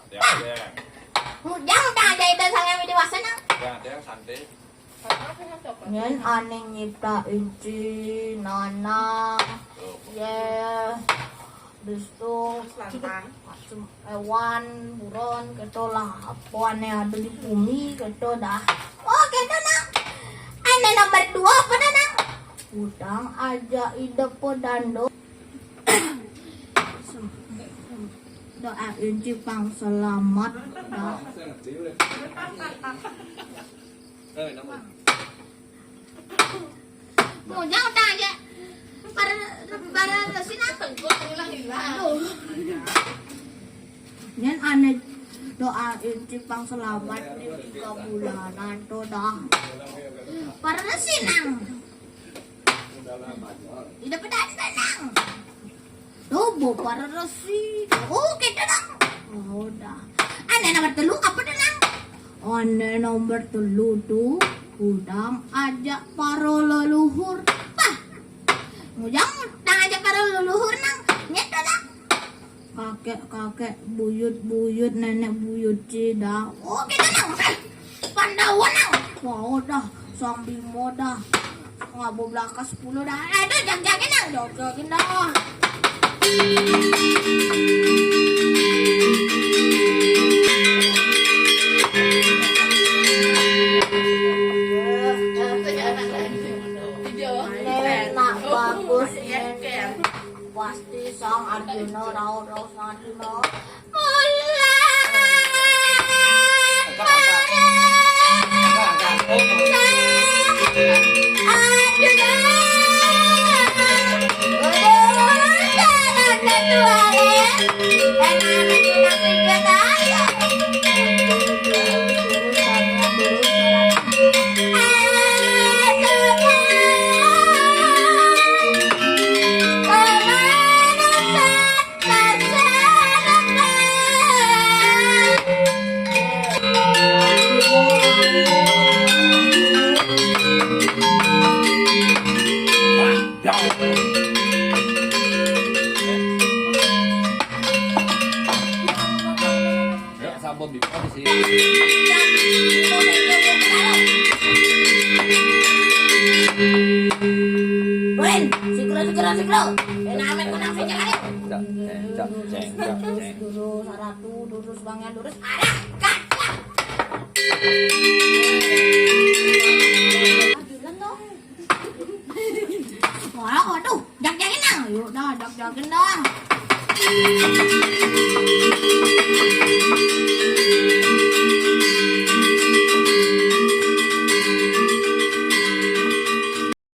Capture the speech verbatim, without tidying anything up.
Ngujang tah ajaib dan sangat dewasa, Nang. Nyén ané nyiptain ci Nanang. Yé. Bis tu macem héwan, buron, kéto lah. Apa ané ada di bumi, kéto dah. Oh, kéto, Nang. Ané nomor dua apa dah, Nang? Udang aja idep po dando. Doain ci pang selamat. Dah. Ngujang utang aja. Para, para sini apa? Aduh. Nyén ané doain ci pang selamat di tiga bulanan to dah. Para sini, Nang. Ida pedanda, Nang. Tubuh para resi. Oh, kéto, Nang. Oh, dah. Ané nomor telu apa dah, Nang? Ané nomor telu tu udang ajak para leluhur. Pah. Ngujang utang ajak para leluhur, Nang. Nyén dah, Nang. Kakek-kakek, buyut-buyut, nenek buyut ci dah. Oh, kéto, Nang. Pandawa, Nang. Wah, dah. Sang Bimo dah. Ngabo belaka sepuluh dah. Aduh, jag-jagin, Nang. Jag-jagin dah. Enak bagus, Neng. Pasti Sang Arjuna, rauh-rauh Sang Arjuna. Mula. Arjuna. Ya, sabon di sini. Wen, sikro, sikro, sikro. Enak amat kunang sing cekali. Cak, cak, cak, cak, cak. Durus, durus, aratu, durus, bangan, durus, arah, kak, kak. Wah, waduh, jag-jagin dah. Yuk dah, jag-jagin dah.